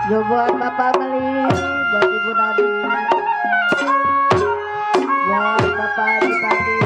Yo buat Bapak Meli, buat Ibu Nadi, buat Bapak Adipati.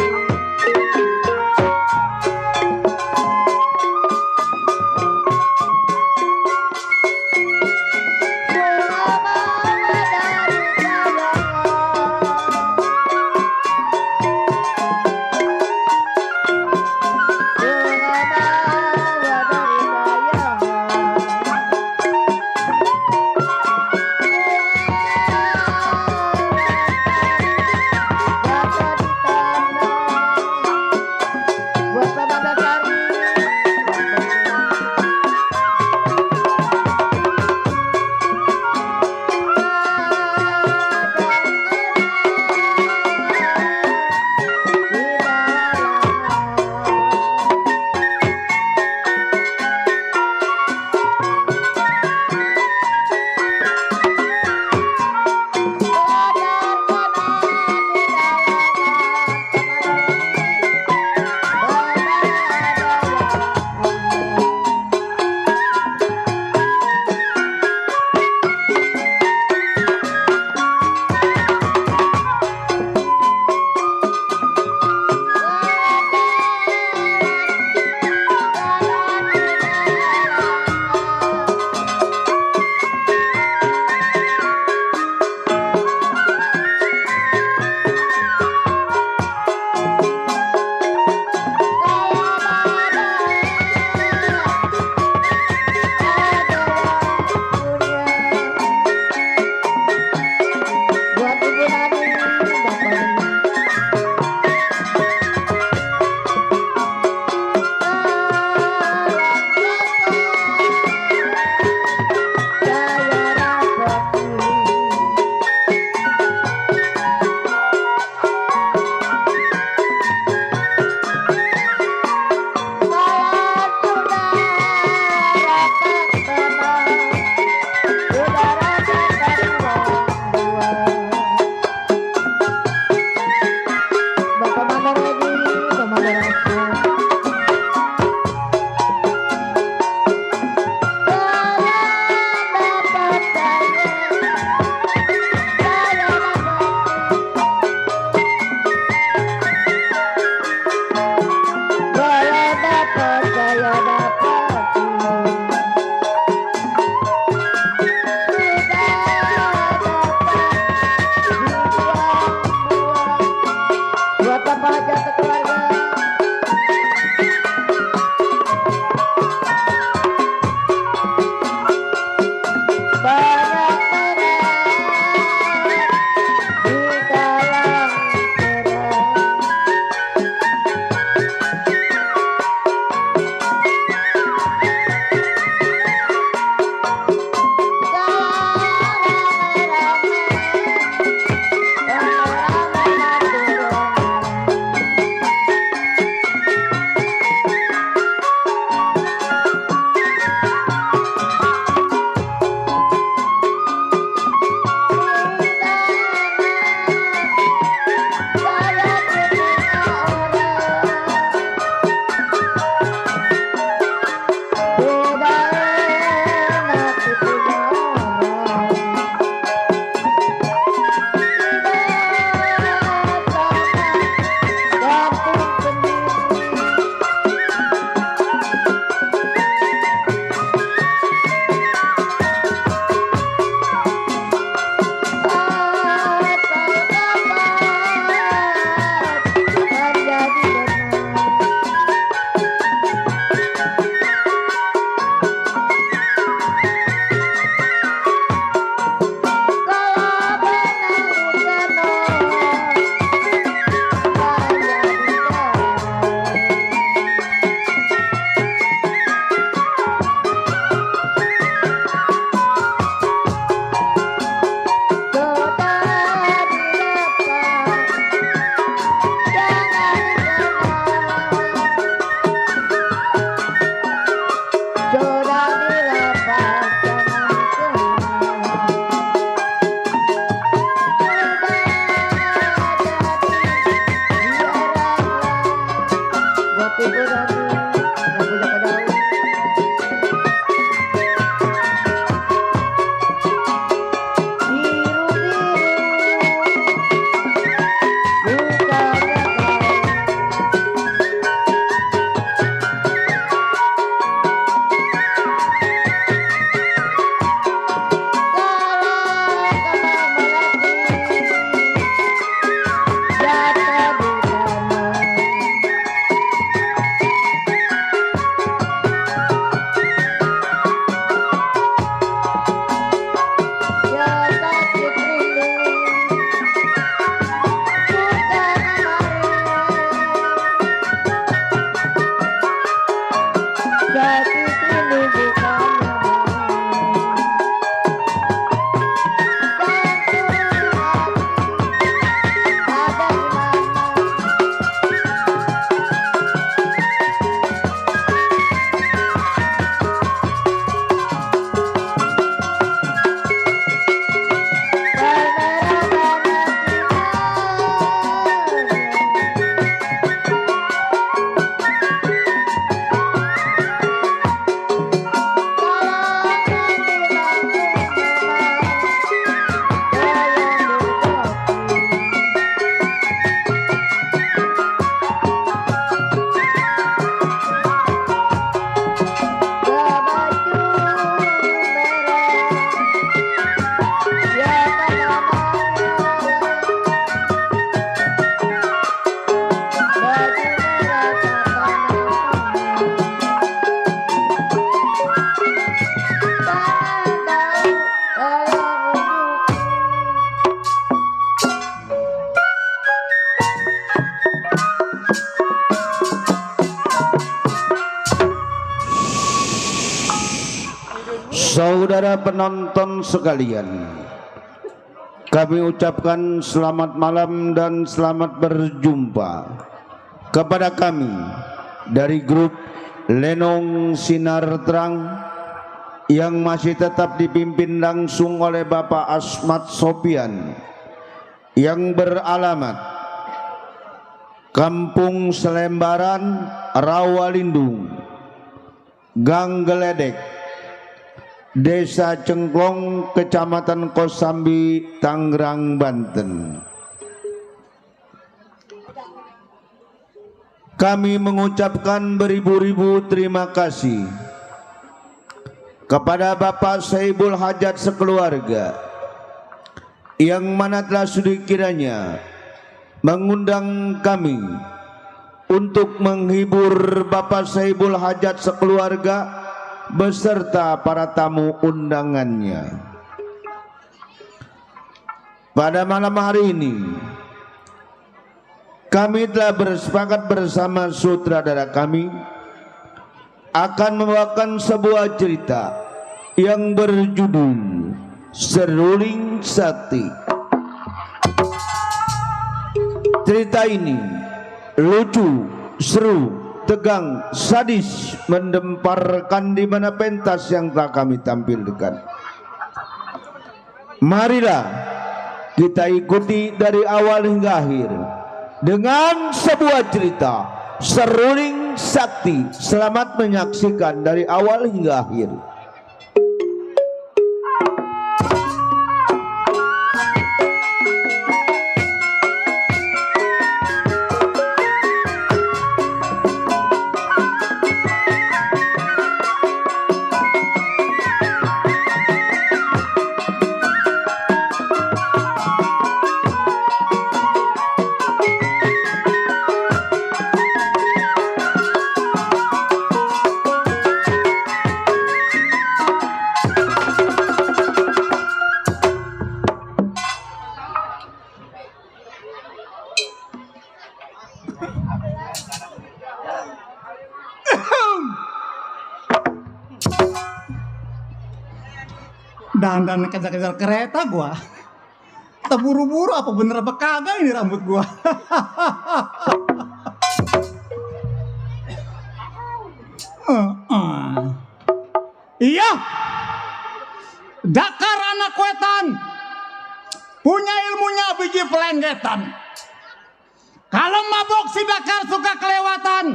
Para penonton sekalian, kami ucapkan selamat malam dan selamat berjumpa kepada kami dari grup Lenong Sinar Terang yang masih tetap dipimpin langsung oleh Bapak Asmat Sopian yang beralamat Kampung Selembaran, Rawalindung, Gang Geledek, Desa Cengklong, Kecamatan Kosambi, Tangerang, Banten. Kami mengucapkan beribu-ribu terima kasih kepada Bapak Saibul Hajat sekeluarga yang mana telah sudi kiranya mengundang kami untuk menghibur Bapak Saibul Hajat sekeluarga beserta para tamu undangannya. Pada malam hari ini kami telah bersepakat bersama sutradara kami akan membawakan sebuah cerita yang berjudul Seruling Sakti. Cerita ini lucu, seru, tegang, sadis, mendemparkan di mana pentas yang telah kami tampilkan. Marilah kita ikuti dari awal hingga akhir dengan sebuah cerita Seruling Sakti. Selamat menyaksikan dari awal hingga akhir. Dan kejar-kejar kereta gua. Terburu-buru apa bener apa kagak ini rambut gua. Iya. Dakar anak wetan. Punya ilmunya biji pelenggetan. Kalau mabok si Dakar suka kelewatan.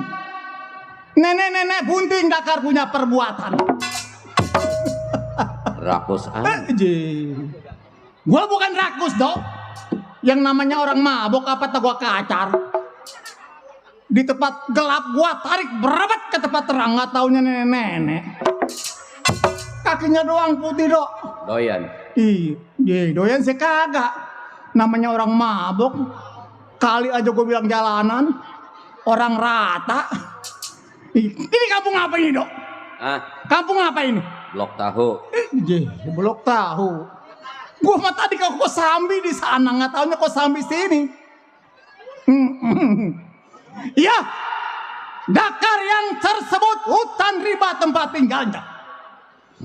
Nenek-nenek bunting Dakar punya perbuatan. Rakus Gua bukan rakus dong. Yang namanya orang mabok apa tak gua kacar. Di tempat gelap gua tarik berebet ke tempat terang, nggak taunya nenek-nenek. Kakinya doang putih dok. doyan. Iya, doyan sih kagak. Namanya orang mabok. Kali aja gua bilang jalanan. Orang rata. Ini kampung apa ini dok? Kampung apa ini? Blok tahu. Blok tahu. Gua mah tadi ke Kosambi di sana, nggak taunya Kosambi sini. Iya, Dakar yang tersebut hutan riba tempat tinggalnya.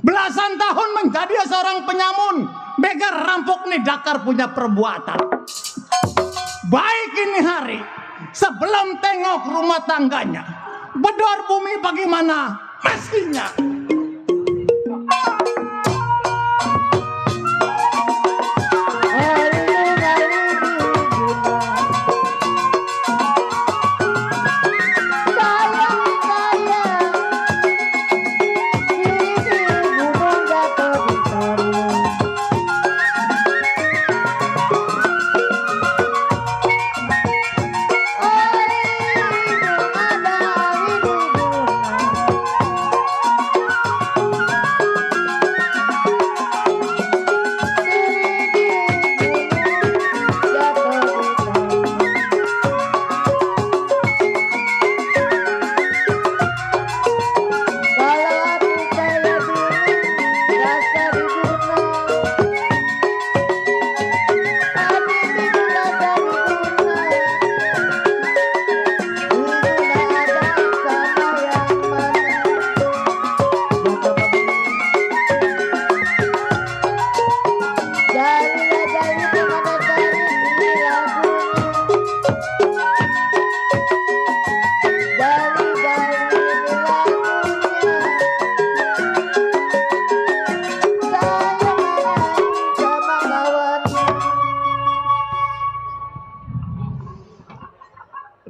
Belasan tahun menjadi seorang penyamun, begal rampok nih Dakar punya perbuatan. Baik ini hari, sebelum tengok rumah tangganya, bedor bumi bagaimana mestinya.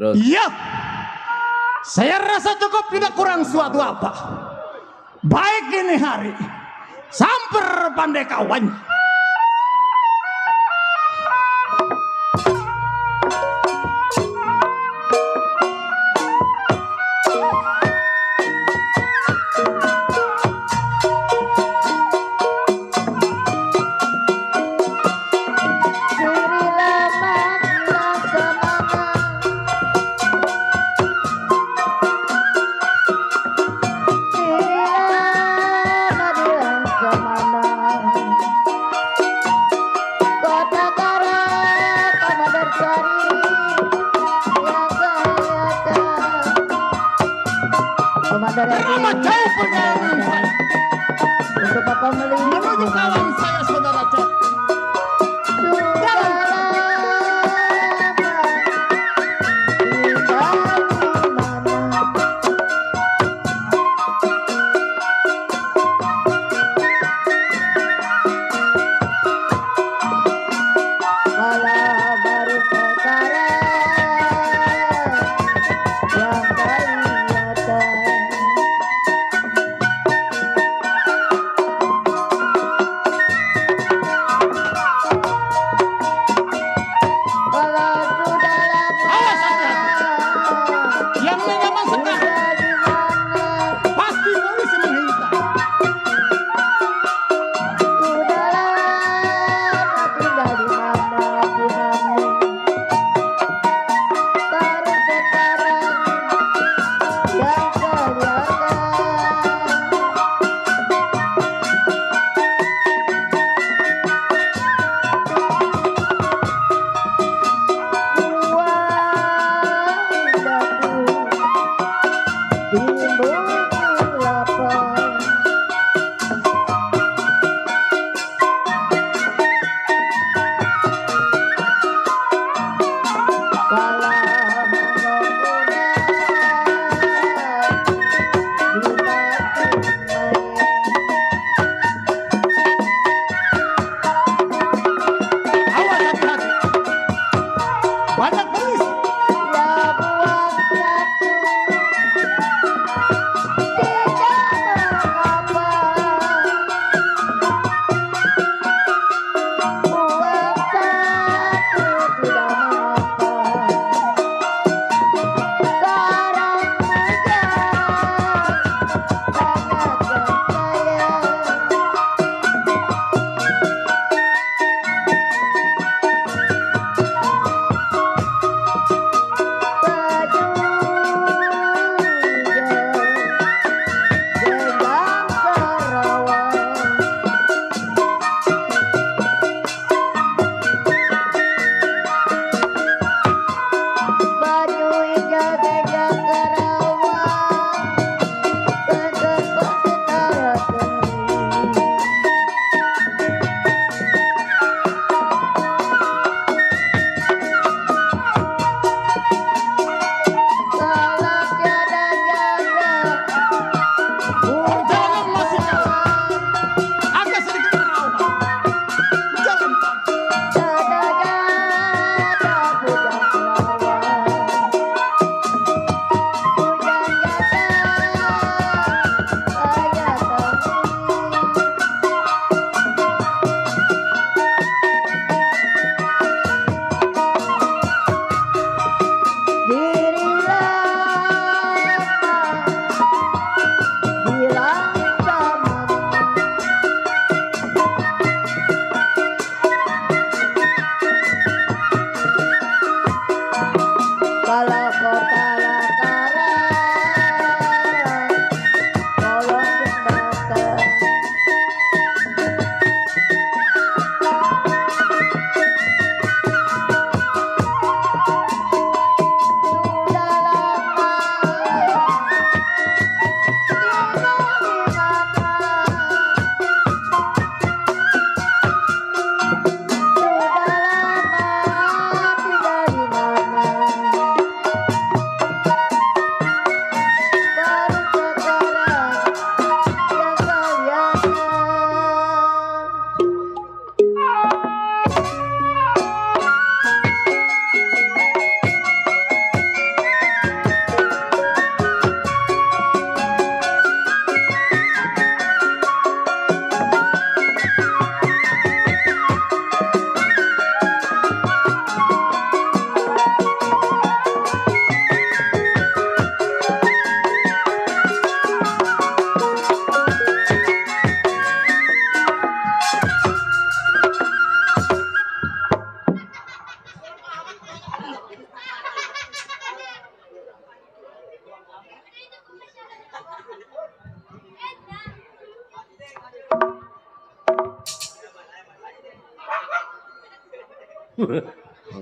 Terus. Iya. Saya rasa cukup, tidak kurang suatu apa. Baik ini hari. Samper pandai kawan. Teramat jauh perjalanan saya Untuk Papa Meli menuju kawan saya saudara Cok.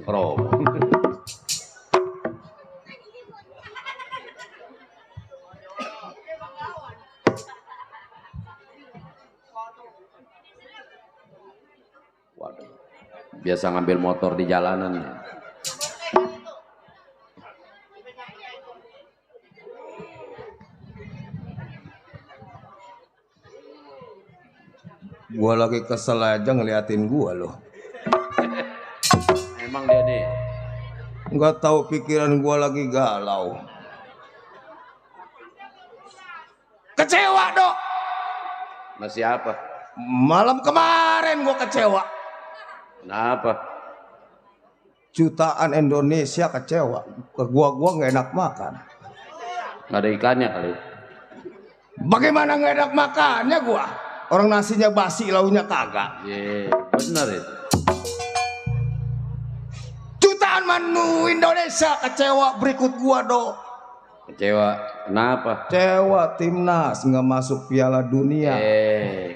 Kerobong. Waduh. Biasa ngambil motor di jalanan. Gua lagi kesel aja ngeliatin gua loh. Emang dia nih. Nggak tahu pikiran gua lagi galau. Kecewa dok. Masih apa? Malam kemarin gua kecewa. Kenapa? Jutaan Indonesia kecewa. Ke gua nggak enak makan. Nggak ada ikannya kali. Bagaimana nggak enak makannya gua? Orang nasinya basi, launya kagak. Iya, bener itu. Jutaan manu Indonesia kecewa berikut gua dok. Kecewa. Kenapa? Kecewa timnas nggak masuk Piala Dunia.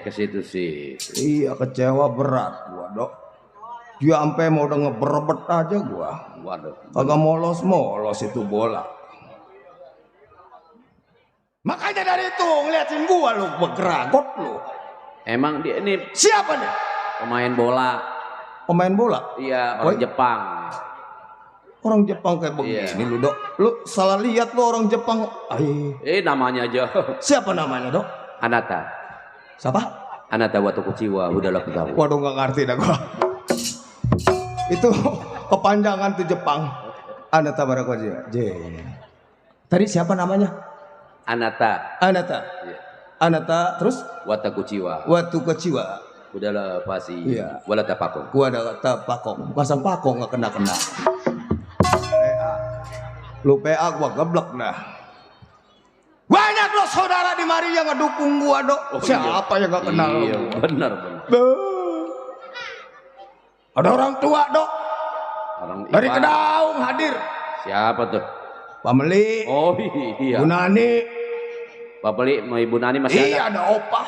Ke situ sih. Iya kecewa berat gua dok. Dia sampai mau udah ngeberebet aja gua. Waduh. Kagak molos itu bola. Makanya dari itu ngeliatin gua lu begeragot lu. Emang dia ini Siapa nih? pemain bola. Pemain bola. Iya, orang Woi. Jepang. Orang Jepang kayak begini lu dok. Lu salah lihat lu orang Jepang. Namanya aja. Siapa namanya dok? Anata. Siapa? Anata Watakuchiwa. Udah lah tahu. Waduh nggak ngerti dah gua. Itu kepanjangan tuh Jepang. Anata Barakoji. Tadi siapa namanya? Anata. Anata. Iya. Anata terus Watakuchiwa. Watu keciwa. Udah lah pasti. Iya. Wala tapako. Gua ada kata pakong. Pasang pakong nggak kena. PA. Lu PA gua geblek dah. Banyak loh saudara di mari yang ngedukung gua dok. Siapa yang nggak kenal? Iya, benar. Ada orang tua dok. Orang Dari Iwan. Kedaung hadir. Siapa tuh? Pameli. Oh iya. Bu Nani. Pak Peli mau Ibu Nani masih Iya ada. ada opa.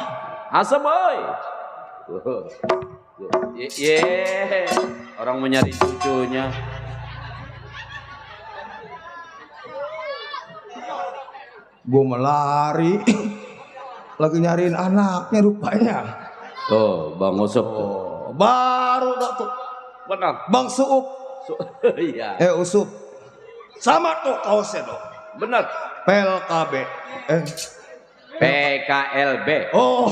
Asa boy. Orang mau nyari cucunya. Gue melari. Lagi nyariin anaknya rupanya. Tuh, Bang Usup. Oh, baru dok tuh. Benar. Bang Suup. Iya. Usup. Sama tuh kaosnya dok. Benar. PLKB. PKLB. Oh.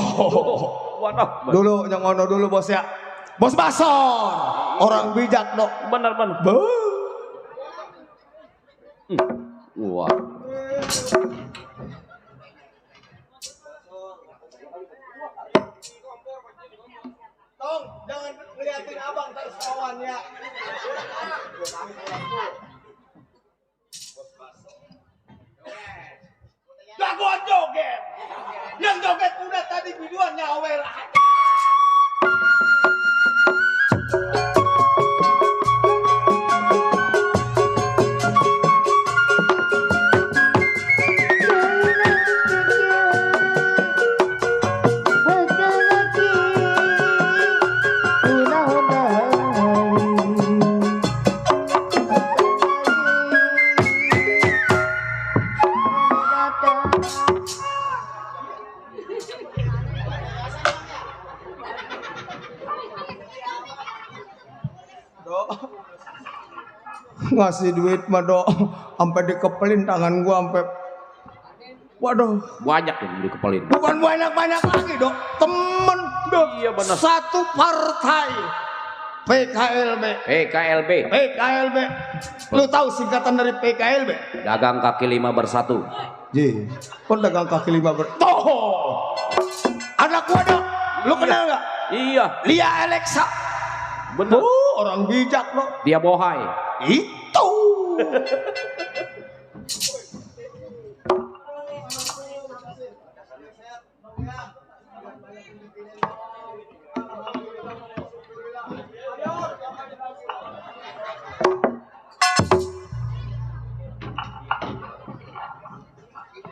Waduh. Dulu yang ngono dulu bos ya. Bos Basor. Orang bijak dok. Benar. Wah. Tong, jangan ngeliatin abang terus kawan ya. Jagoan joget. Yang joget udah tadi biduan nyawer. Ngasih duit mah dok, sampai dikepelin tangan gua sampai, waduh, Banyak yang dikepelin. bukan banyak lagi dok, temen dok, Iya, benar. satu partai, PKLB, PKLB. lu tahu singkatan dari PKLB? Dagang kaki lima bersatu. Ji, kok dagang kaki lima toh, anak gua dok, lu kenal nggak? Iya. Lia Alexa, Benar. orang bijak dok, Dia bohai. itu.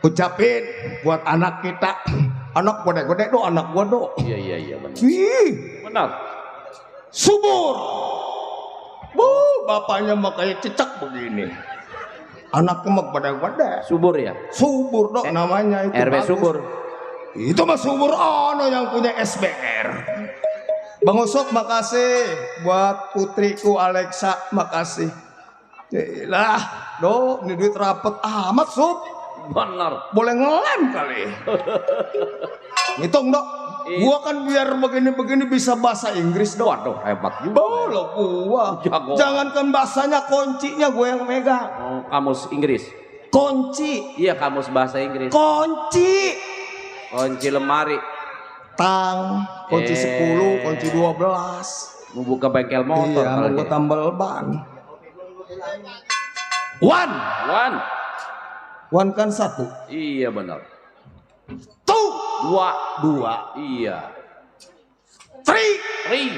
Ucapin buat anak kita, anak gede-gede do, anak gua do. Iya benar. Wih, Benar. subur, Bapaknya mah kayak cecak begini. Anaknya mah pada Subur ya? subur dok namanya itu. RW bagus. subur. Itu mah subur ono yang punya SBR. Bang Usop makasih buat putriku Alexa, makasih. Lah, dok, ini duit rapet amat Sup. Benar. Boleh ngelem kali. Ngitung dok. Gua kan biar begini-begini bisa bahasa Inggris dok. Waduh, hebat juga. Bolo gua. Jago. Jangankan bahasanya, kuncinya gue yang megang. Oh, kamus Inggris. Kunci. Iya, kamus bahasa Inggris. Kunci. Kunci lemari. Tang, kunci 10, kunci 12. Mau buka bengkel motor. Iya, kali mau ya. tambal ban. One. One kan 1. Iya benar. Two. 2. 2. Iya. Three.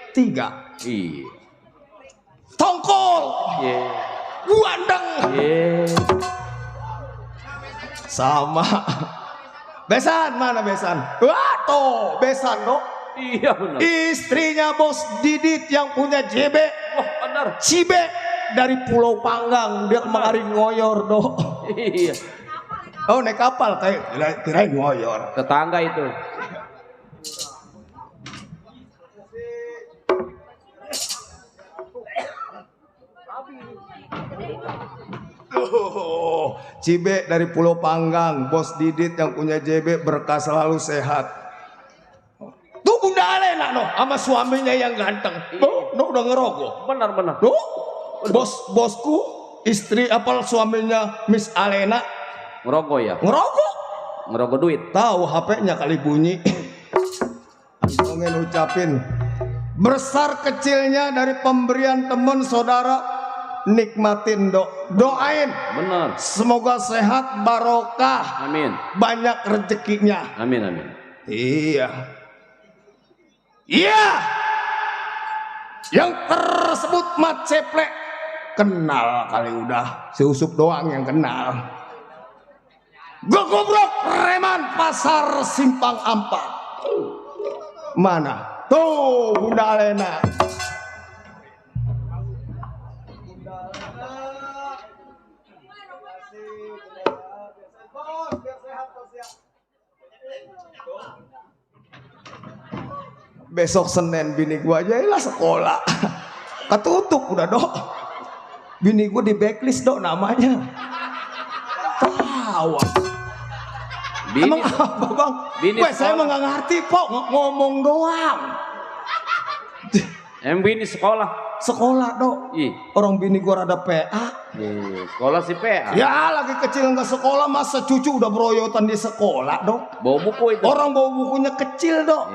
3. Iya. Tongkol. Iya. Guandeng. Iya. Sama. Besan, mana besan? Wah, tuh, besan dok. Iya benar. Istrinya Bos Didit yang punya JB. Oh benar. Cibe dari Pulau Panggang. Dia kemarin ngoyor dok. Iya. Oh naik kapal kayak kirain ngoyor. Tetangga itu. Oh, Cibe dari Pulau Panggang, Bos Didit yang punya JB berkah selalu sehat. Tuh Bunda Alena no, sama suaminya yang ganteng. No udah ngerogoh. Benar. No, bosku istri apa suaminya Miss Alena Ngerogoh ya. ngerogoh duit. Tahu HP-nya kali bunyi. Pengen ucapin besar kecilnya dari pemberian teman saudara, nikmatin doain. Benar. Semoga sehat barokah. Amin. Banyak rezekinya. Amin. Iya. Yang tersebut Mat Ceplek kenal kali udah. Si Usup doang yang kenal. Gogobrok preman pasar Simpang 4. Mana? Tuh Bunda Alena. Besok Senin bini gua aja lah sekolah. Ketutup udah dok. Bini gua di backlist dok namanya. Tawa. Emang apa bang? Weh saya emang gak ngerti pok, ngomong doang. Bini sekolah. Sekolah dok. Ih. Orang bini gua rada PA. Iya, sekolah si PA. Ya lagi kecil nggak sekolah, masa cucu udah beroyotan di sekolah dok. Bawa buku itu. Orang bawa bukunya kecil dok.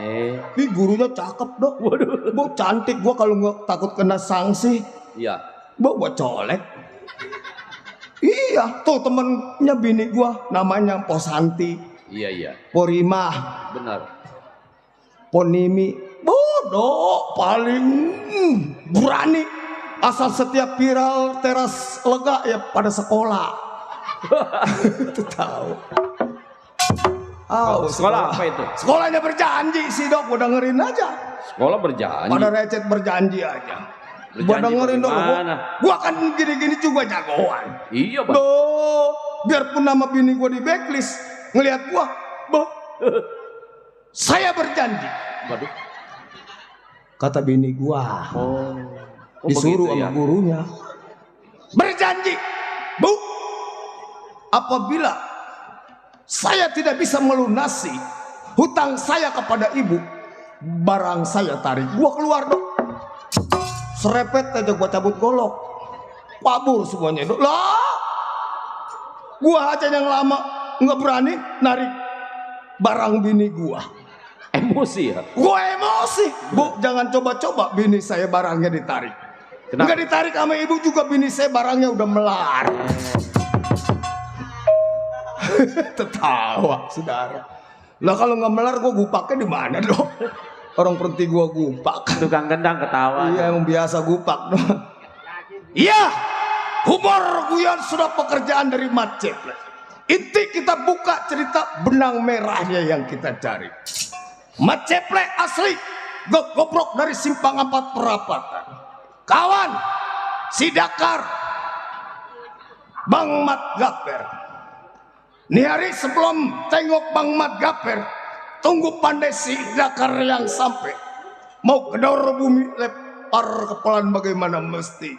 Ih gurunya cakep dok. Waduh. Bu cantik, gua kalau nggak takut kena sanksi. Iya. Bu buat colek. Iya, tuh temennya bini gua namanya Posanti, Iya. Porimah, Benar. Ponimi. Bodoh, paling berani. Asal setiap viral teras lega ya pada sekolah. Itu tahu. Oh, Sekolah apa itu? Sekolahnya berjanji sih dok, gua dengerin aja. Sekolah berjanji. Pada recet berjanji aja. Gua Berjanji dengerin dok. bagaimana? Gua kan gini-gini juga jagoan. Iya, Bang. Duh, biarpun nama bini gua di backlist, ngelihat gua, saya berjanji. Waduh. Kata bini gua, Oh disuruh begitu sama ya? gurunya, berjanji, Bu, apabila saya tidak bisa melunasi hutang saya kepada ibu, barang saya tarik. Gua keluar dok, serepet aja gua cabut golok, kabur semuanya dok. Lah, gua aja yang lama nggak berani narik barang bini gua. Emosi ya? Gue emosi. Bu, jangan coba-coba bini saya barangnya ditarik. Kenapa? Enggak ditarik sama ibu juga, bini saya barangnya udah melar. Tertawa, saudara. Lah kalau nggak melar gue gupaknya di mana dong? Orang perti gue gupak. Tukang gendang ketawa. Iya, emang biasa gupak dong. Iya, humor guyon sudah pekerjaan dari Mat Ceplek. Inti kita buka cerita benang merahnya yang kita cari. Mat Ceplek asli, goblok dari Simpang 4 Perapatan. Kawan, si Dakar, Bang Mat Gaper. Nih hari sebelum tengok Bang Mat Gaper, tunggu pandai si Dakar yang sampai. Mau kedor bumi lepar kepalan bagaimana mesti.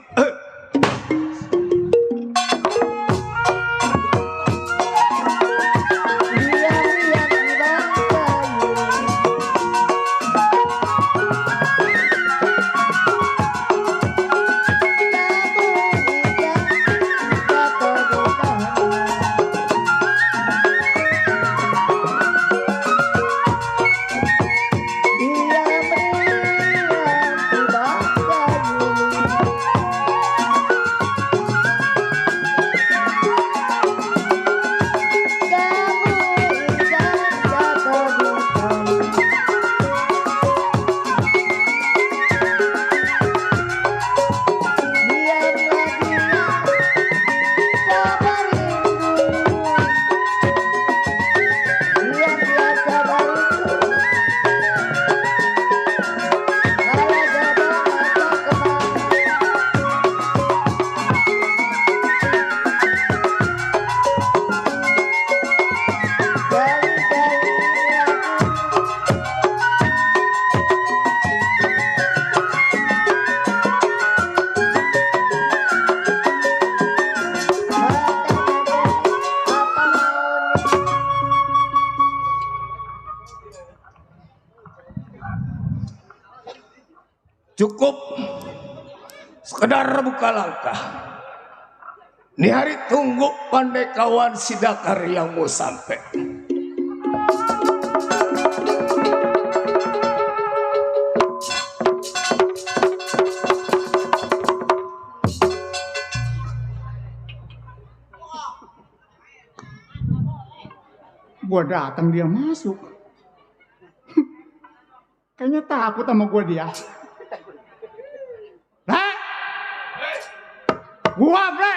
Cukup sekedar buka langkah. Nih hari tunggu pandai kawan si Dakar yang mau sampai. Gua datang dia masuk. Kayaknya takut sama gua dia. Gua Bre,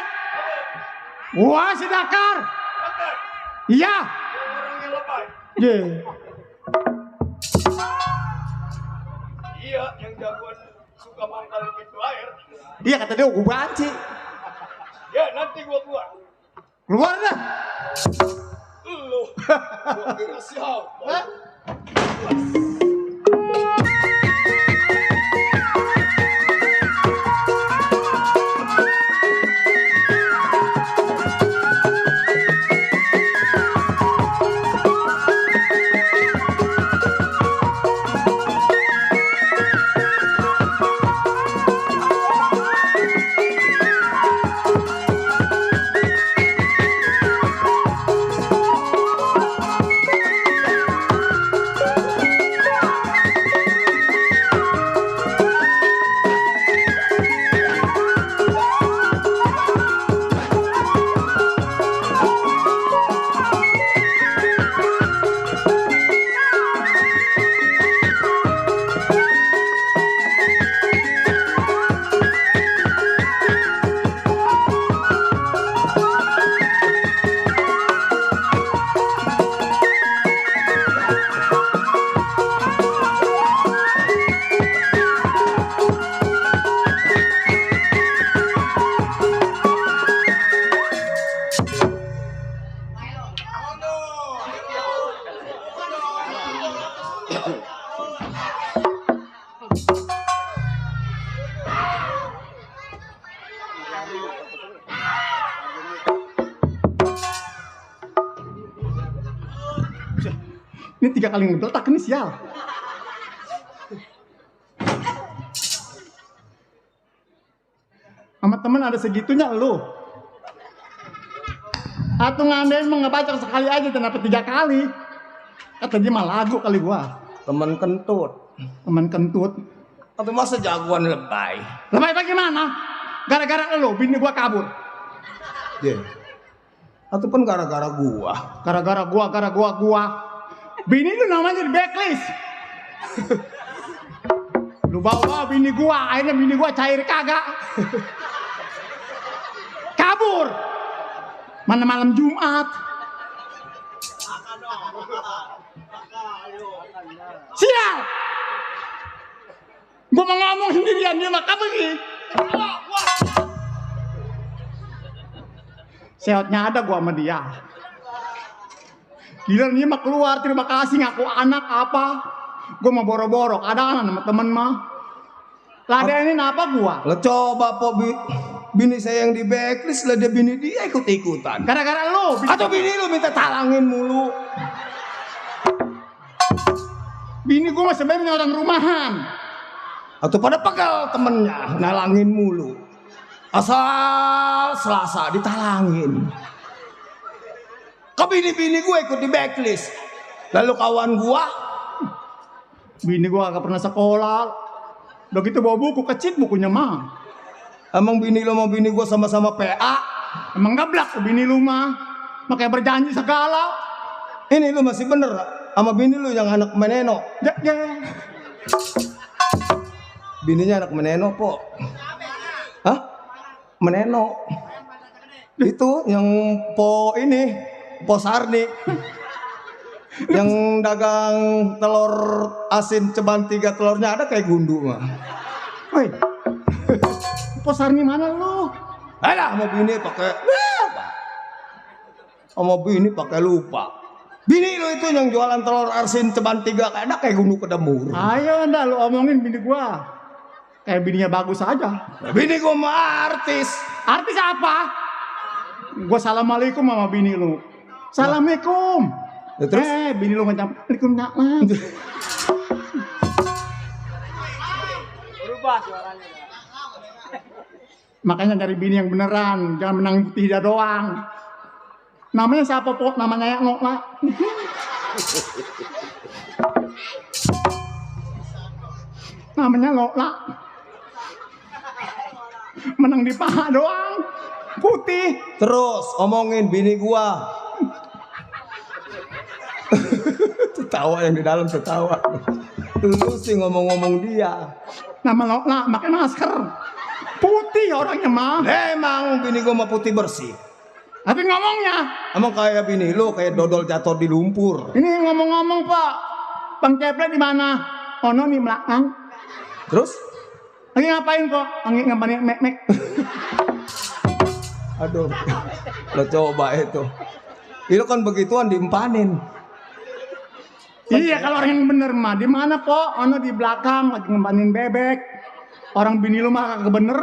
gua si Dakar. Iya. Ye. Iya, yang jagoan suka mangkal pintu air. Iya kata dia gua banci. Ya nanti gua keluar. Keluar dah. Lu, gua kira siapa? Ini 3 kali ngedeletak ini sial. Sama temen ada segitunya lu. Atau ngandain mengebacak sekali aja kenapa 3 kali? Kata dia mah lagu kali gua. Teman kentut. Temen kentut. Atau masa jagoan lebay? Lebay bagaimana? Gara-gara lu bini gua kabur. Yeah. Ataupun gara-gara gua. Gara-gara gua. Bini lu namanya di backlist. Lu bawa bini gua, akhirnya bini gua cair kagak. Kabur. Mana malam Jumat. Sial. Gua mau ngomong sendirian dia mah kabur. Seotnya ada gua sama dia. Giliran dia mah keluar, terima kasih ngaku anak apa. Gua mau boro-boro, kadang sama temen mah. Ladenin apa gua? Lo coba po bini saya yang di backlist lah, dia bini dia ikut-ikutan. Gara-gara lu. Atau bini lu minta talangin mulu. Bini gua mah sebenarnya orang rumahan. Atau pada pegal temennya, nalangin mulu. Asal Selasa ditalangin. Ke bini-bini gue ikut di backlist. Lalu kawan gua, Bini gua gak pernah sekolah. Begitu bawa buku kecil bukunya mah. emang bini lo mau bini gua sama-sama PA. Emang gablak bini lu mah. Makanya berjanji segala. Ini lu masih bener sama bini lu yang anak meneno. Ya. Bininya anak meneno po. Hah? Meneno. Itu yang po ini, po Sarni. Yang dagang telur asin ceban 3 telurnya ada kayak gundu mah. Woi. Posarni mana lu? Alah mau bini pakai sama bini pakai lupa. Bini lu itu yang jualan telur asin ceban 3 ada kayak gundu kedemur. Ayo dah lu omongin bini gua. Kayak bininya bagus aja. Bini gua mah artis. Artis apa? Gua assalamualaikum sama bini lu. Assalamualaikum. Ya, terus? Bini lu ngajak Waalaikumsalam. Berubah suaranya. Makanya cari bini yang beneran, jangan menang putih dia doang. Namanya siapa po? Namanya Ngokla. Namanya Ngokla. Menang di paha doang. Putih. Terus omongin bini gua. Tertawa yang di dalam tertawa. Lu sih ngomong-ngomong dia. Nama Ngokla, pakai masker. Putih orangnya mah. Emang bini gua mah putih bersih. Tapi ngomongnya. Emang kayak bini lu kayak dodol jatuh di lumpur. Ini ngomong-ngomong Pak. Bang Ceplet di mana? Ono nih belakang. Terus? Lagi ngapain kok? Lagi ngapain mek-mek. Aduh. Lo coba itu. Itu kan begituan diempanin. Iya kalau orang yang bener mah. Di mana po? Ono di belakang lagi ngempanin bebek. Orang bini lu mah kagak bener.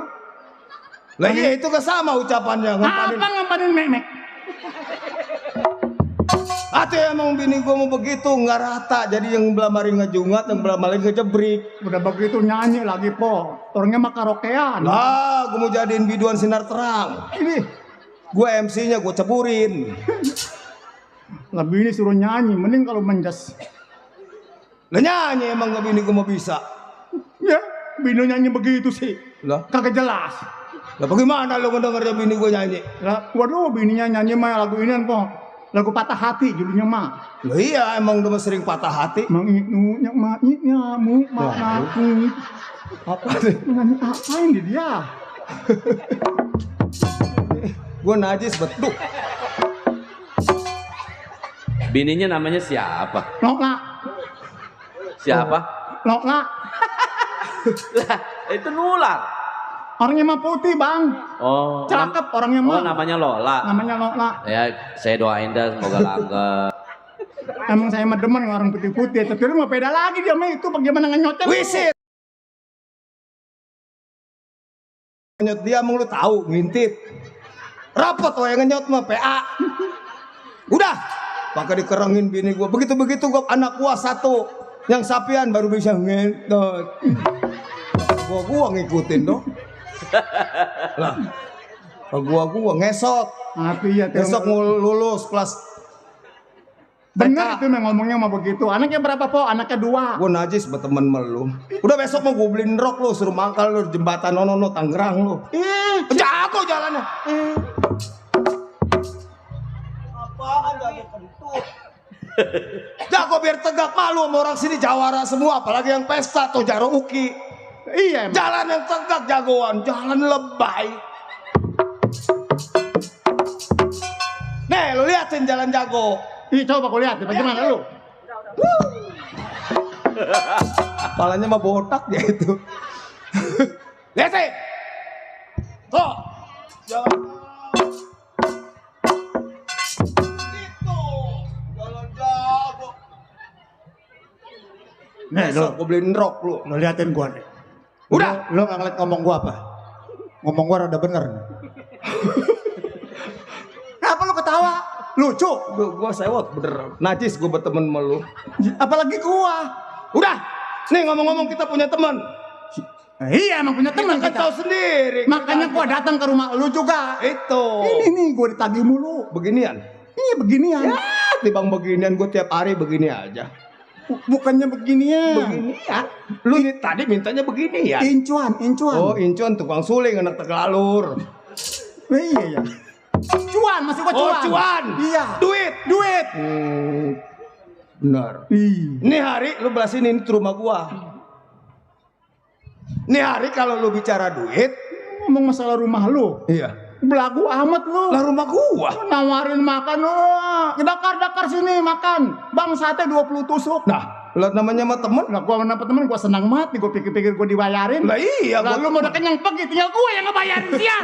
Lah iya itu ke sama ucapannya ngempanin. Apa ngempanin mek-mek? Atuh emang bini gua mau begitu nggak rata. Jadi yang belah mari ngejungat, yang belah mari ngejebrik. Udah begitu nyanyi lagi po. Orangnya mah karaokean. Lah, gua mau jadiin biduan sinar terang. Ini Gua MC-nya gua ceburin. lebih ini suruh nyanyi. Mending kalau menjas. Lah nyanyi emang gak bini gua mau bisa. Ya, bini nyanyi begitu sih. Lah, Kagak jelas. lah bagaimana lu ngedengarnya bini gua nyanyi? Lah, waduh bininya nyanyi mah lagu ini po. Lagu patah hati judulnya mah. Lah iya emang udah sering patah hati. Menginunya nyamu maknaku. Apa sih? Nyanyi apain di dia? Gua najis betul. Bininya namanya siapa? Lokla. Siapa? Lokla. Lah, itu nular. Orangnya mah putih bang. Oh. Cakep orangnya mah. Oh, namanya Lola. Namanya Lokla. Ya, saya doain dah semoga langgeng. Emang saya mah demen orang putih-putih. Tapi lu mau beda lagi dia mah itu bagaimana ngenyotnya. Wisit. Ngenyot dia emang lu tahu ngintip. Rapot wae ngenyot mah PA. Udah, pakai dikerengin bini gua. Begitu-begitu gua anak gua satu yang sapian baru bisa ngentot. Gua ngikutin dong. Lah. Gua ngesot. Tapi ya Besok mau lulus kelas. bener itu mah ngomongnya mah begitu. Anaknya berapa po? Anaknya 2. Gua najis buat temen lu. Udah besok mau gua beliin rok lu, suruh mangkal lu di jembatan no Tangerang lu. Jago jalannya. Apaan jago kentut? Jago biar tegak, malu sama orang sini jawara semua, apalagi yang pesta tuh Jaro Uki. Iya emang. Jalan yang tegak jagoan, jalan lebay. Nih, lu liatin jalan jago. Ih, coba kau lihat bagaimana lu. Palanya mah botak dia itu. Lihat sih. Tuh. Nih, Besok gue beliin rok lu. lo liatin gua nih. Udah. Lo nggak ngeliat ngomong gua apa? Ngomong gua rada bener. Kenapa lo ketawa? Lucu. Gue sewot bener. Najis gue berteman sama lu. Apalagi gua. Udah. Nih ngomong-ngomong kita punya teman. Iya emang punya teman Kita kan tahu kita. sendiri. Makanya gua datang ke rumah lu juga. Itu. Ini nih gua ditagih mulu. Beginian. Ini beginian. Tibang beginian gue tiap hari begini aja. Bukannya beginian. Beginian. Lu nih tadi mintanya beginian. Incuan. Oh, Incon tukang suling anak Tegalalur. Iya ya. Cuan masih gua cuan. Oh, cuan. Iya. Duit. Benar. Ih. Ini hari lu belasinin ke rumah gua. Ini hari kalau lu bicara duit, Ngomong masalah rumah lu. iya. Belagu amat lu. Lah rumah gua. Nawarin makan lu. Dakar sini makan. Bang sate 20 tusuk. Nah, lu namanya sama temen. Nah, gua mendapat temen gua senang mati. Gua pikir-pikir gua dibayarin. Lah iya, Lalu mau udah kenyang pergi, tinggal gua yang ngebayarin sial.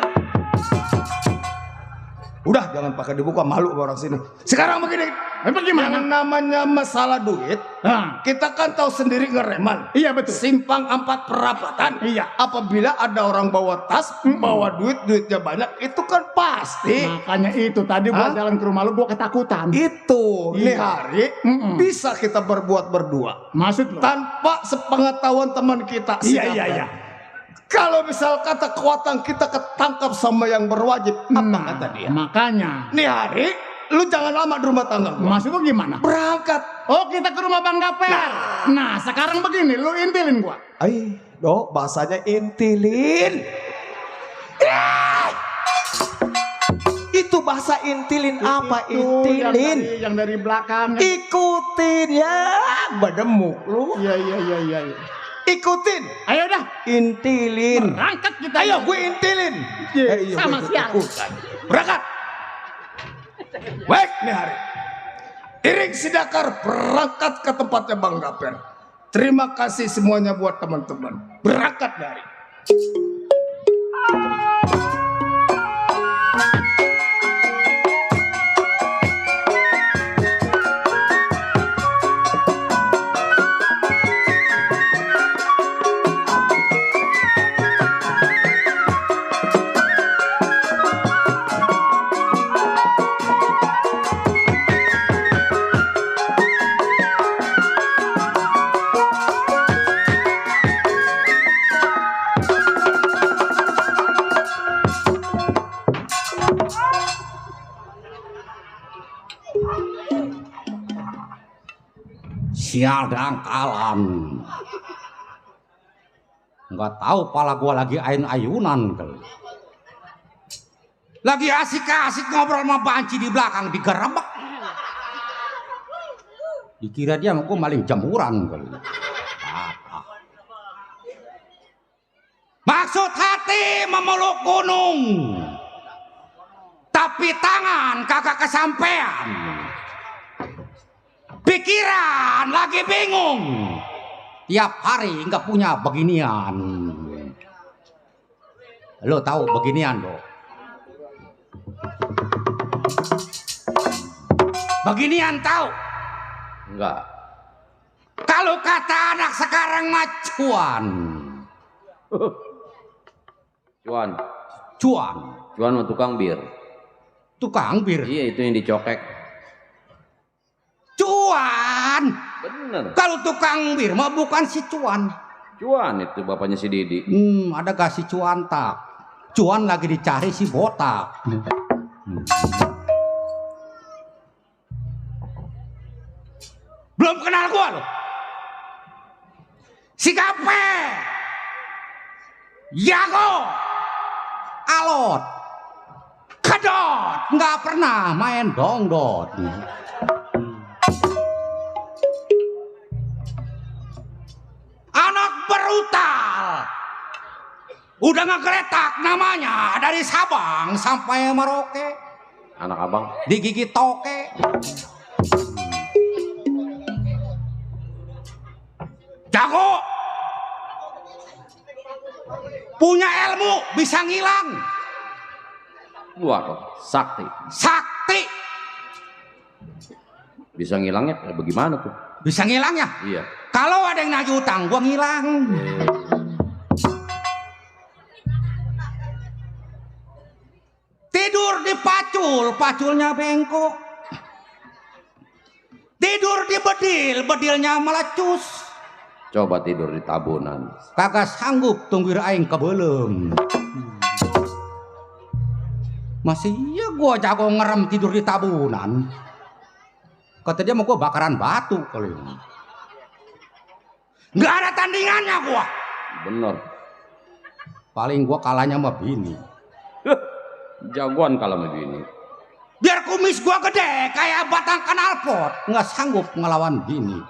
Udah jangan pakai dibuka, malu sama orang sini. Sekarang begini, Emang gimana? yang namanya masalah duit, Nah, kita kan tahu sendiri ngereman. iya betul. Simpang 4 perapatan. Iya. Apabila ada orang bawa tas, bawa duitnya banyak, itu kan pasti. Makanya itu tadi gua Hah? jalan ke rumah lu gua ketakutan. Itu ini Iya. hari bisa kita berbuat berdua Maksud lu? tanpa sepengetahuan teman kita. Iya Siapa? iya iya. Kalau misal kata kekuatan kita ketangkap sama yang berwajib, apa kata dia? Makanya. Nih hari, lu jangan lama di rumah tangga gua. Maksud lu gimana? Berangkat. Oh kita ke rumah Bang Gaper. Nah sekarang begini, lu intilin gua. Bahasanya intilin. Itu bahasa intilin apa? Itu Intilin. yang dari belakang. Ikutin ya, bademuk lu. Iya. Ikutin. Ayo dah, Intilin. berangkat kita. Ayo gue intilin. Iya, sama gue sial. ikut-ikutan. Berangkat. Baik nih hari. Iring si Dakar berangkat ke tempatnya Bang Gaper. Terima kasih semuanya buat teman-teman. Berangkat nih hari. Sial dangkalan. Nggak tahu pala gua lagi ayun-ayunan kali. Lagi asik-asik ngobrol sama banci di belakang digerebek. Dikira dia mau maling jemuran kali. Maksud hati memeluk gunung, tapi tangan kagak kesampean. Pikiran lagi bingung. Tiap hari nggak punya beginian. Lo tahu beginian lo? Beginian tahu? Enggak. Kalau kata anak sekarang mah cuan. Cuan. Cuan. Cuan sama tukang bir. Tukang bir. Iya itu yang dicokek. Cuan. Bener. Kalau tukang bir mah bukan si cuan. Cuan itu bapaknya si Didi. Ada gak si cuan tak? Cuan lagi dicari si botak. Belum kenal gua loh. Si Gape. Yago. Alot. Kedot. Nggak pernah main dongdot. Anak brutal. Udah ngegeletak namanya dari Sabang sampai Merauke. Anak abang. Digigit toke. Jago. Punya ilmu bisa ngilang. Waduh, sakti. Sakti. Bisa ngilangnya kayak bagaimana tuh? Bisa ngilang ya? Iya. Kalau ada yang nagih utang, gua ngilang. Tidur di pacul, paculnya bengkok. Tidur di bedil, bedilnya melecus. Coba tidur di tabunan. Kagak sanggup tungguin aing kebelem. Masih iya gua jago ngerem tidur di tabunan. Kata dia mau gua bakaran batu kali ini. Nggak ada tandingannya gua. Bener. Paling gua kalahnya sama bini. Jagoan kalau begini. Biar kumis gua gede kayak batang knalpot, nggak sanggup ngelawan bini.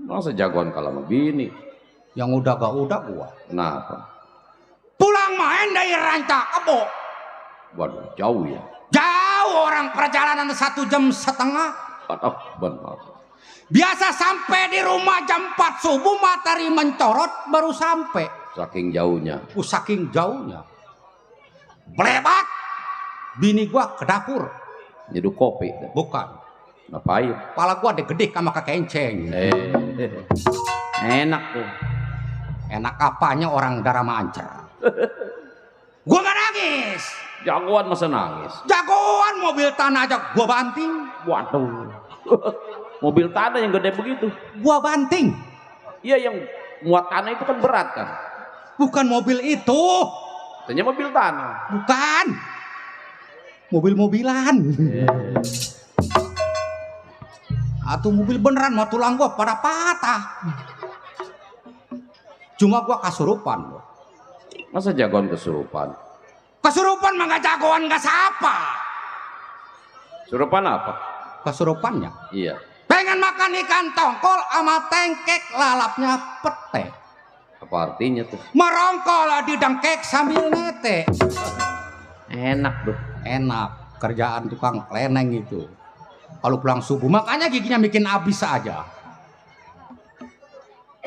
Masa jagoan kalau begini? Yang udah gak udah gua. Kenapa? Pulang main dari Ranca Kebo. Waduh, jauh ya. Jauh orang perjalanan 1,5 jam. Aduh, benar. Biasa sampai di rumah jam 4 subuh matahari mencorot baru sampai. Saking jauhnya. Saking jauhnya. Belebat. Bini gua ke dapur. Nyeduh kopi. Bukan. Ngapain? Kepala gua digedek sama kekenceng. Enak tuh. Enak apanya orang darah mancer. Gua gak nangis. Jagoan masa nangis. Jagoan mobil tanah aja gua banting. Waduh. Mobil tanah yang gede begitu. Gua banting. Iya, yang muat tanah itu kan berat kan. Bukan mobil itu. Ternyata mobil tanah. Bukan. Mobil-mobilan. Atau mobil beneran mau tulang gua pada patah. Cuma gua kasurupan. Masa jagoan kesurupan? Kesurupan mah gak jagoan gak siapa. Surupan apa? Kesurupannya Iya. pengen makan ikan tongkol sama tengkek lalapnya pete. Apa artinya tuh? Merongkol di dengkek sambil nete. Enak tuh. Enak kerjaan tukang kleneng itu. Kalau pulang subuh makanya giginya bikin abis aja.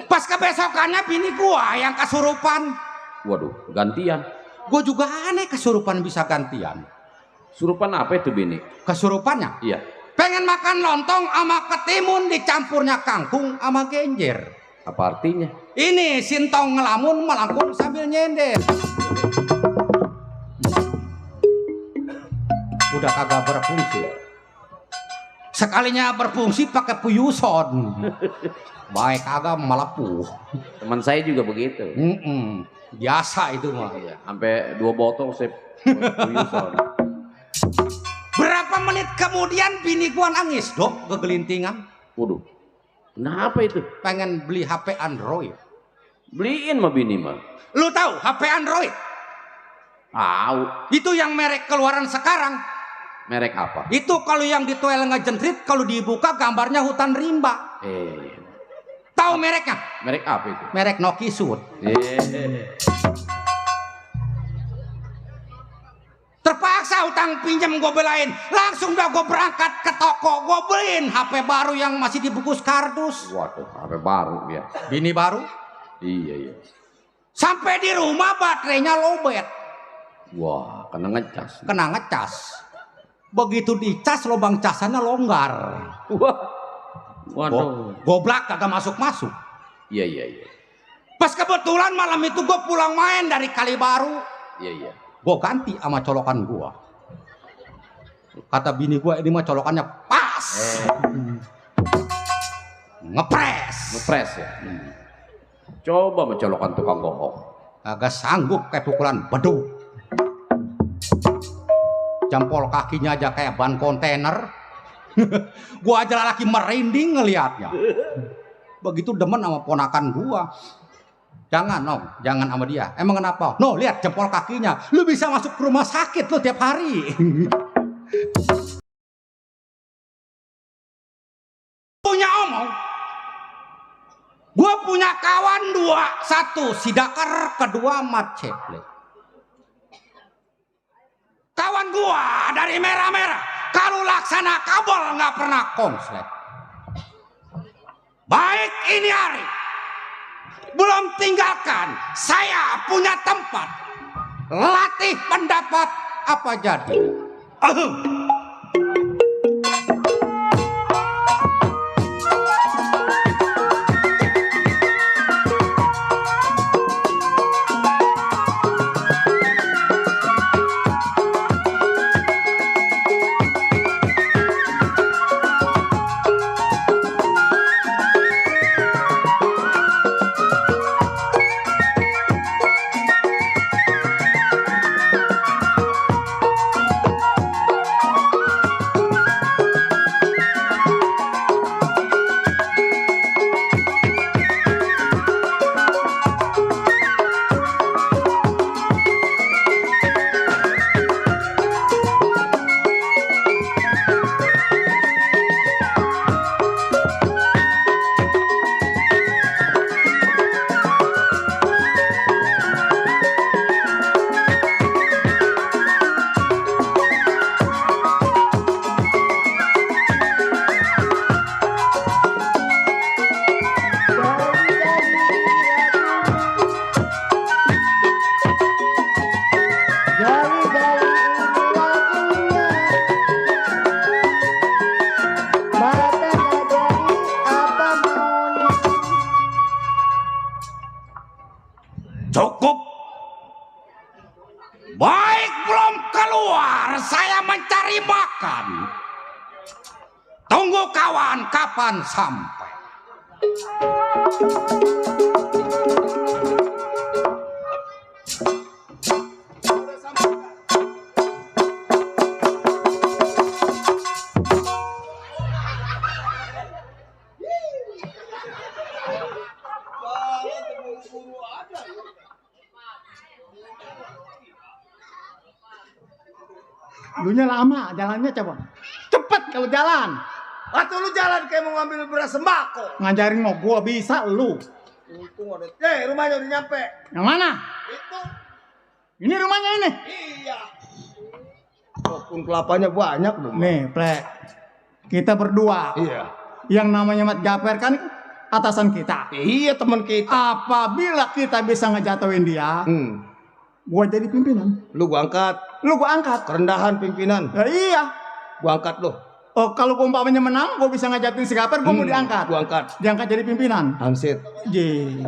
Pas kebesokannya bini gua yang kesurupan. Waduh, gantian. Gua juga aneh kesurupan bisa gantian. Surupan apa itu bini? Kesurupannya Iya. pengen makan lontong sama ketimun dicampurnya kangkung sama genjer. Apa artinya? Ini sintong ngelamun melangkung sambil nyender. Udah kagak berfungsi. Sekalinya berfungsi pakai puyuson. Baik kagak melepuh. Teman saya juga begitu. Biasa itu mah. Iya, sampai 2 botol saya puyuson. Berapa menit kemudian bini gua nangis, Dok, kegelintingan. Waduh. Kenapa itu? Pengen beli HP Android. Beliin mah bini mah. Lu tahu HP Android? Tahu. Itu yang merek keluaran sekarang. Merek apa? Itu kalau yang dituel ngejentrit, kalau dibuka gambarnya hutan rimba. Tahu mereknya? Merek apa itu? Merek Nokisud. Terpaksa utang pinjam gue belain. Langsung dah gue berangkat ke toko. Gue beliin HP baru yang masih dibungkus kardus. Waduh, HP baru ya. Bini baru. Iya. Sampai di rumah baterainya lowbat. Wah, kena ngecas. Kena ngecas. Begitu dicas lubang casannya longgar. Wah. Waduh. Goblak kagak masuk-masuk. Iya. Pas kebetulan malam itu gue pulang main dari Kalibaru. Iya. Gue ganti sama colokan gue. Kata bini gue ini mah colokannya pas. Ngepres ya. Coba mencolokan tukang bohong. Agak sanggup kayak pukulan beduk. Jempol kakinya aja kayak ban kontainer. Gua aja lagi merinding ngelihatnya. Begitu demen sama ponakan gua. Jangan sama dia. Emang kenapa? No, lihat jempol kakinya. Lu bisa masuk ke rumah sakit lu tiap hari. Punya omong. Gua punya kawan 2, 1 si Dakar, kedua Mat Ceple. Kawan gua dari merah-merah, kalau laksana kabel nggak pernah konslet. Baik ini hari, belum tinggalkan, saya punya tempat. Latih pendapat apa jadi? Cukup. Baik, belum keluar, saya mencari makan. Tunggu kawan, kapan sampai? Dulunya lama, jalannya coba. Cepet kalau jalan. Atau lu jalan kayak mau ngambil beras sembako. Ngajarin mau gua bisa lu. Untung ada. Rumahnya udah nyampe. Yang mana? Itu. Ini rumahnya ini. Iya. Pun kelapanya banyak dong. Nih, Plek. Kita berdua. Iya. Yang namanya Mat Gaper kan atasan kita. Iya teman kita. Apabila kita bisa ngejatuhin dia, gua jadi pimpinan. Lu gua angkat. Lu gua angkat. Kerendahan pimpinan. Ya, iya. Gua angkat lu. Oh, kalau gua umpamanya menang, gua bisa ngejatuhin si Gaper, gua mau diangkat. Gua angkat. Diangkat jadi pimpinan. Hamsid. Ye.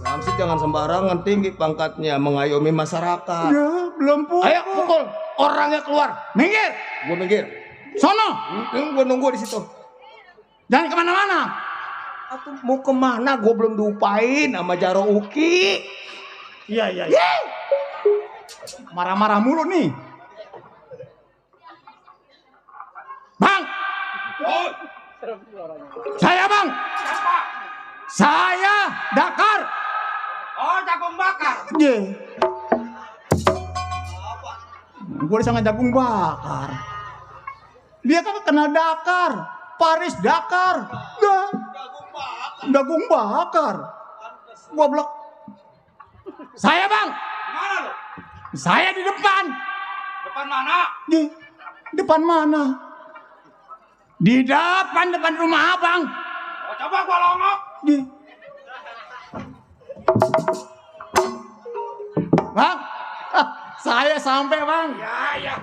Hamsid jangan sembarangan, tinggi pangkatnya, mengayomi masyarakat. Ya, belum pukul. Ayo pukul. Orangnya keluar. Minggir. Gua minggir. Sono. Gua nunggu di situ. Jangan kemana-mana. Atuh mau kemana? Gua belum diupain sama Jaro Uki. Iya. Marah-marah mulu nih. Bang. Saya Bang. Saya Dakar. Oh, jagung bakar. Ye. Gue disangka jagung bakar. Dia kan kenal Dakar. Paris Dakar. Jagung bakar. Goblok. Saya Bang. Mana lu? Saya di depan. Depan mana? Di depan mana? Di depan rumah Abang. Oh, coba gua longok. Di. Bang, saya sampai Bang. Ya.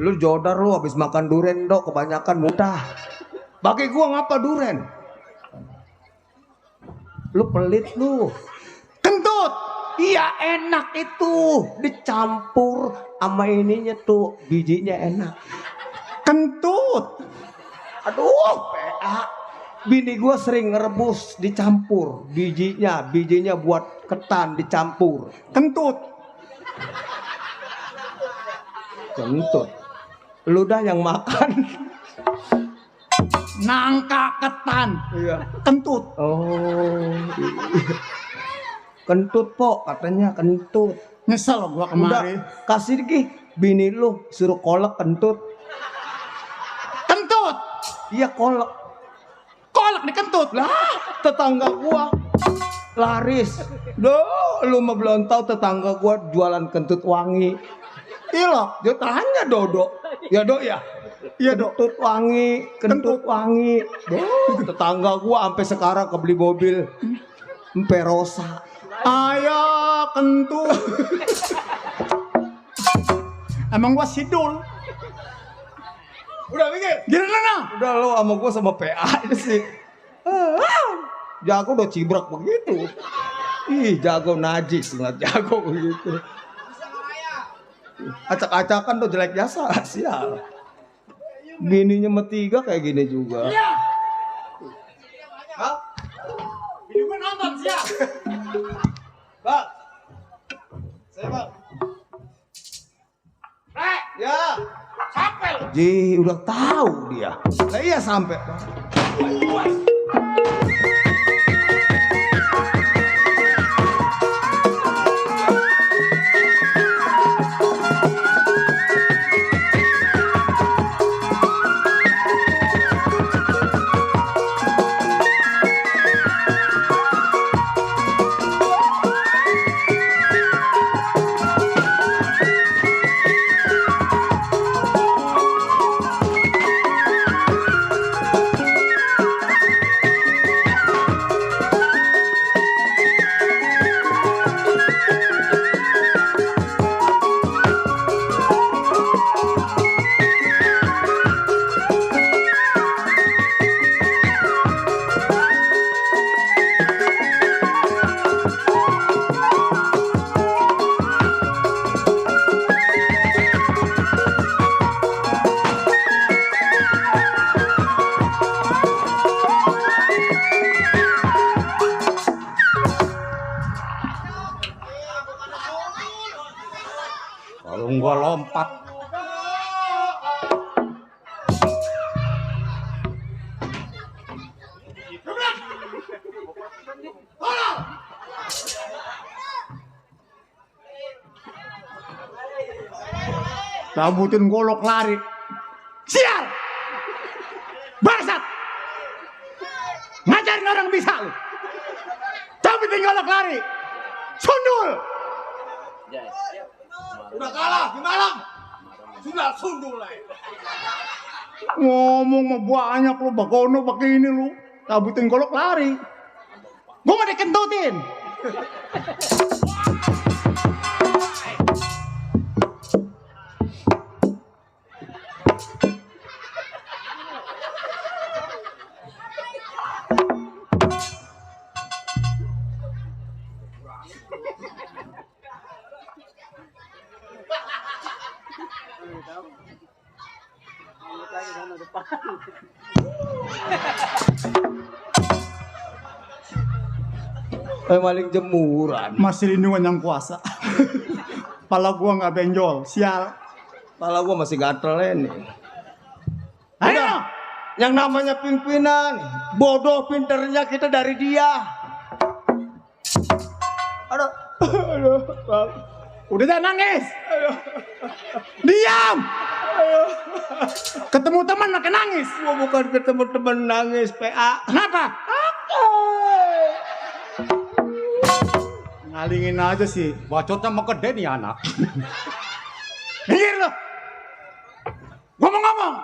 Lu jodar lu habis makan duren dok, kebanyakan muntah. Bagi gua ngapa duren? Lu pelit lu. Kentut. Iya enak itu, dicampur sama ininya tuh, bijinya enak. Kentut. Aduh, PA. Bini gua sering ngerebus dicampur bijinya buat ketan dicampur. Kentut. Kentut. Lu dah yang makan. Nangka ketan. Iya. Kentut. Oh. Kentut po, katanya kentut. Nyesel gua kemari. Udah, kasih lagi bini lu suruh kolek kentut. Kentut. Iya kolek. Kolak di kentut. Lah, tetangga gua laris. Duh, lu mah belum tahu tetangga gua jualan kentut wangi. Iya. Dia tanya Dodo. Ya Dok ya? Iya Dok. Kentut wangi. Duh, tetangga gua sampai sekarang kebeli mobil Perosa. Ayo kentut. Emang gua sidul. Udah mikir. Gimana? Udah lu sama gua sama PA aja sih. Jago udah cibrak begitu. Ih, jago najis ngeliat jago begitu. Acak-acakan tuh jelek jasa, sial. Bininya sama 3 kayak gini juga. Ini gue nonton siap. Bang. Saya bang. Ya. Sampai lu. Ji, udah tahu dia. Lah iya sampai. Kalau gua lompat. Rambutin golok lari. Sial! Bangsat! Ngajarin orang bisa lu. Rambutin golok lari. Sundul! Udah kalah di Malang. Sudah sundul lah. Ngomong mah banyak lu, bagono pakai ini lu. Rambutin golok lari. Gua mau dikentutin. Maling jemuran. Masih lindungan yang kuasa. Pala gua nggak benjol, sial. Kepala gua masih gatel ini. Ayo! Yang namanya pimpinan, bodoh pinternya kita dari dia. Aduh, aduh, bang. Udah jangan nangis. Diam. Ketemu teman makin nangis. Gua bukan ketemu teman nangis, PA. Kenapa? Ngalingin aja sih. Bacotnya mau gede nih anak. Minggir lo. Ngomong-ngomong.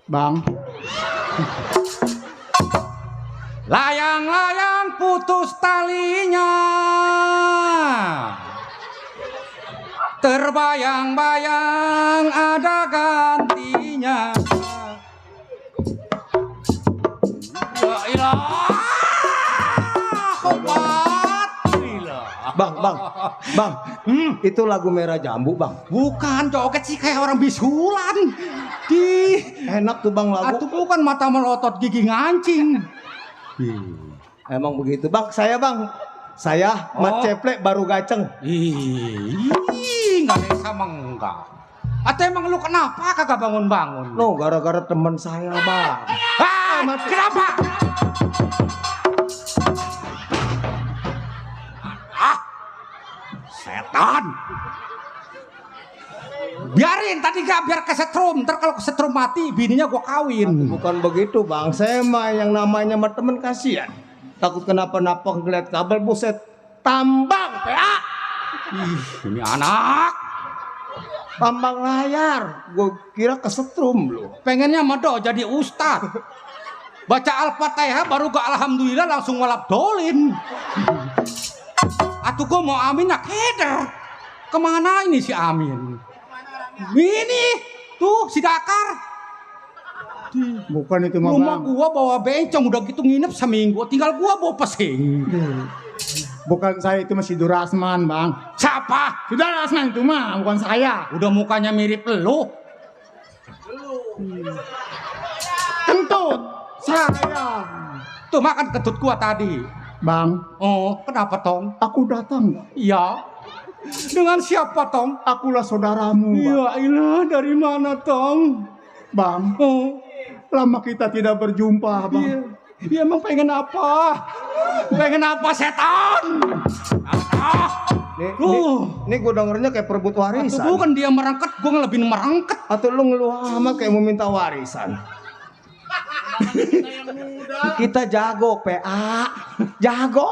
Bang. Layang-layang putus talinya, terbayang-bayang ada gantinya. Ya ilah, Bang, itu lagu Merah Jambu, bang. bukan joget sih kayak orang bisulan. Di, Enak tuh bang lagu. atuh bukan mata melotot gigi ngancing. Emang begitu, bang. Saya mat ceplek baru gaceng. Ih, nggak ada sama enggak. Atau emang lu kenapa kagak bangun-bangun? No, gara-gara teman saya, bang. Kenapa? Setan. Biarin tadi gak biar kesetrum. Ntar kalau kesetrum mati bininya gua kawin. Bukan begitu, bang. Saya mah yang namanya sama temen kasihan. Takut kenapa-napa ngeliat kabel, buset. Tambang, PA. Ini anak. Tambang layar. Gue kira kesetrum loh. Pengennya medo jadi ustad. Baca Al-Fatihah baru gak alhamdulillah langsung walap dolin. Atuh gua mau Amin nak keder. Kemana ini si Amin? Ini tuh si Dakar. Bukan itu mah Rumah bang. gua bawa bencong udah gitu nginep seminggu. Tinggal gua bawa pesing. Bukan saya, itu masih Durasman bang. Siapa? Sudah Durasman itu mah, bukan saya. Udah mukanya mirip lu. Kentut saya. Tuh makan kentut gua tadi. Bang, Oh, kenapa Tong? aku datang. Iya. Dengan siapa Tong? Akulah saudaramu. Bang. Ya ilah, dari mana Tong? Bang, Oh, lama kita tidak berjumpa, Bang. iya. Dia emang pengen apa? Pengen apa setan? Ini gue dengernya kayak perebut Itu warisan. bukan dia merengket, gue lebih merengket. Atau lu ngeluh amat kayak mau minta warisan. Kita jago PA. Jago.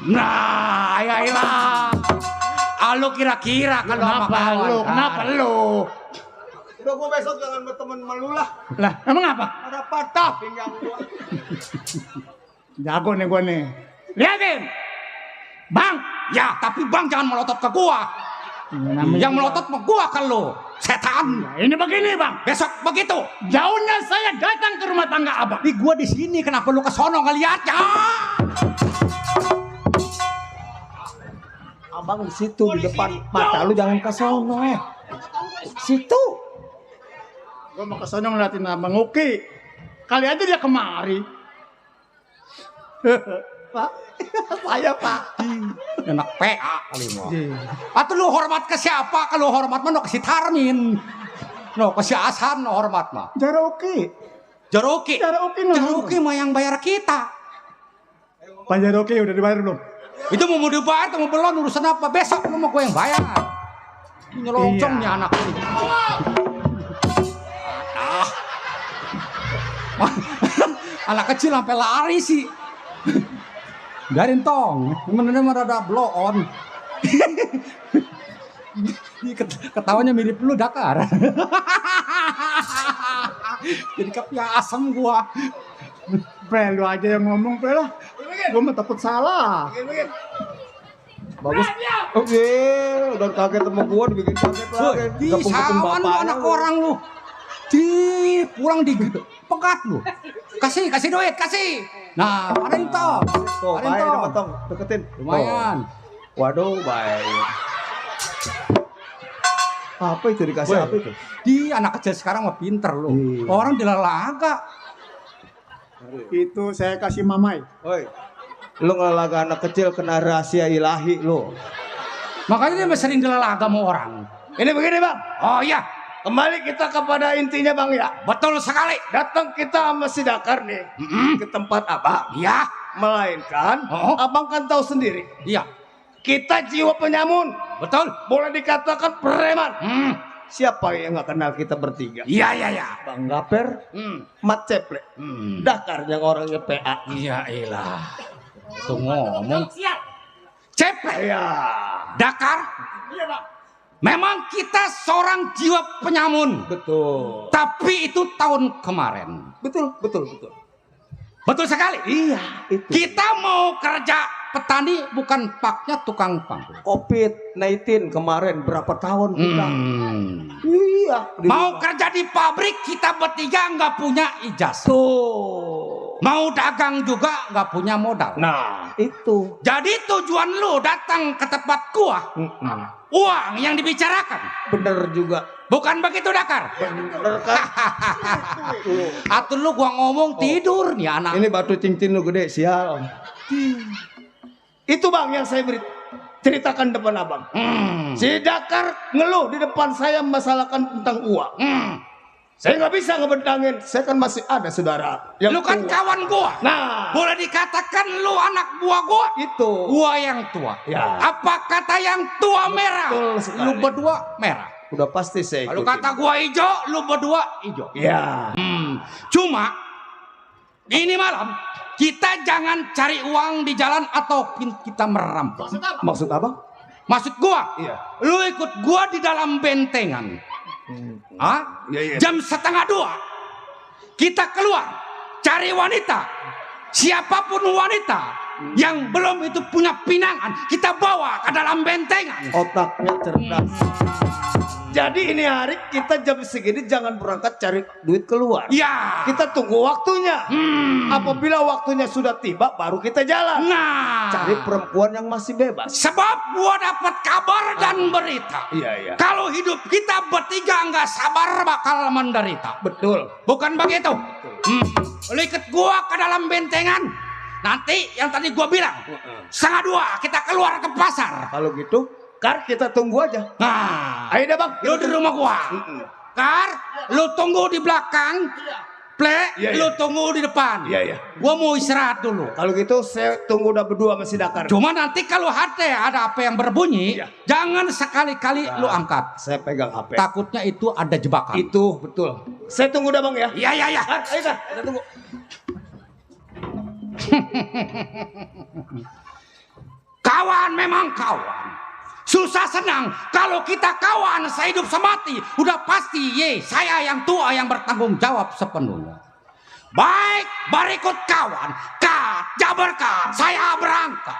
Nah, ya ilah. Lu kira-kira kalau sama kawan. Kenapa lu? Udah gue besok jangan berteman sama lu lah. Lah, emang apa? Ada patah pinggang gua. Jago nih gua nih. Lihatin. Bang, ya tapi bang jangan melotot ke gua. Yang melotot ke gua ke lu. Setan. Nah, ini begini, Bang. Besok begitu. Jauhnya saya datang ke rumah tangga Abang. Di gua di sini, kenapa lu ke sono ngeliatnya? Abang di situ di depan mata lu jangan ke sono. Situ. Gua mau ke sono ngeliatin Abang Uki. Kali aja dia kemari. Pak, saya Pak. Enak PA kali mau. Atau lu hormat ke siapa? Kalau hormat mah no ke si Tarmin. No ke si Asan no hormat mah. Jaroki. Jaroki. Jaroki mah yang bayar kita. Pak Jaroki udah dibayar belum? Itu mau dibayar atau mau belum urusan apa? Besok lu mau gue yang bayar. Nyelongcong nih anak ini. Anak kecil sampai lari sih. Biarin Tong, sebenarnya mah rada blow on. Ketawanya mirip lu Dakar. Jadi kepiasem gua. Pre, lu aja yang ngomong, Pre lah. Gua mah takut salah. Bagus. Oke, udah kaget sama gua dibikin kaget lagi. Di sawan lu anak orang lu. Di pulang di pegat lu. Kasih duit, kasih. Nah, ada itu. Tuh, Ada baik itu. dapat tong, deketin. Lumayan. Tuh. Waduh, baik. Apa itu dikasih Weh. apa itu? Di anak kecil sekarang mah pinter lu. Iya. Orang dilalaga. Itu saya kasih Mamai. Woi. Lu ngelaga anak kecil kena rahasia ilahi lu. Makanya dia mah sering dilalaga sama orang. Ini begini, Bang. Oh iya, Kembali kita kepada intinya, Bang ya. betul sekali. Datang kita sama si Dakar nih ke tempat Abang. Iya, Melainkan Oh. Abang kan tahu sendiri. iya, Kita jiwa penyamun. betul. Boleh dikatakan preman. Hmm. Siapa yang nggak kenal kita bertiga? Iya, iya, iya. Bang Gaper, Mat Ceple, Dakar yang orangnya PA. Iya, ilah. Tuh ngomong. Ceple. Ya. Dakar. Memang kita seorang jiwa penyamun. Betul. Tapi itu tahun kemarin. Betul. Betul sekali. Iya, itu. Kita mau kerja petani bukan paknya tukang panggung. COVID-19 kemarin berapa tahun kita? Iya. Mau kerja di pabrik kita bertiga nggak punya ijazah. Tuh. Mau dagang juga nggak punya modal. Nah, itu. Jadi tujuan lu datang ke tempat gua, uang yang dibicarakan. Bener juga. Bukan begitu Dakar? Bener kan? Atau lu gua ngomong tidur nih anak. Ini batu cincin lu gede, sial. Itu Bang yang saya ceritakan depan Abang. Si Dakar ngeluh di depan saya masalahkan tentang uang. Saya nggak bisa ngebentangin. Saya kan masih ada saudara. Yang Lu kan tua. kawan gua. Nah, Boleh dikatakan lu anak buah gua. itu. Gua yang tua. Ya. Apa kata yang tua merah? Betul sekali. Lu berdua merah. Udah pasti saya Kalau ikutin. kata gua hijau, lu berdua hijau. Ya. Cuma ini malam kita jangan cari uang di jalan atau kita merampok. Maksud Abang? Maksud gua, Iya. lu ikut gua di dalam bentengan. Hah? Iya. Jam 1:30 kita keluar cari wanita. Siapapun wanita yang belum itu punya pinangan, kita bawa ke dalam bentengan. Otaknya cerdas. Jadi ini hari kita jam segini jangan berangkat cari duit keluar. Ya. Kita tunggu waktunya. Apabila waktunya sudah tiba, baru kita jalan. Nah. Cari perempuan yang masih bebas. Sebab gua dapat kabar dan berita. Iya, iya. Kalau hidup kita bertiga nggak sabar bakal menderita. Betul. Bukan begitu? Lu ikut gua ke dalam bentengan. Nanti yang tadi gua bilang, 1:30 kita keluar ke pasar. Kalau gitu, Kar kita tunggu aja. Nah, Ayo dah bang. lu di rumah gua. Kar, lu tunggu di belakang. Ple, Iya, iya. lu tunggu di depan. Iya, iya. Gua mau istirahat dulu. Kalau gitu saya tunggu udah berdua masih Dakar. Cuma nanti kalau hati ada apa yang berbunyi, Iya. jangan sekali-kali lu angkat. Saya pegang HP. Takutnya itu ada jebakan. Itu betul. Saya tunggu dah bang ya. Iya, iya, iya. Kar, ayo Kar, kita tunggu. Kawan memang kawan. Susah senang kalau kita kawan sehidup semati. Udah pasti saya yang tua yang bertanggung jawab sepenuhnya. Baik, berikut kawan. Kat, jabarkan, saya berangkat.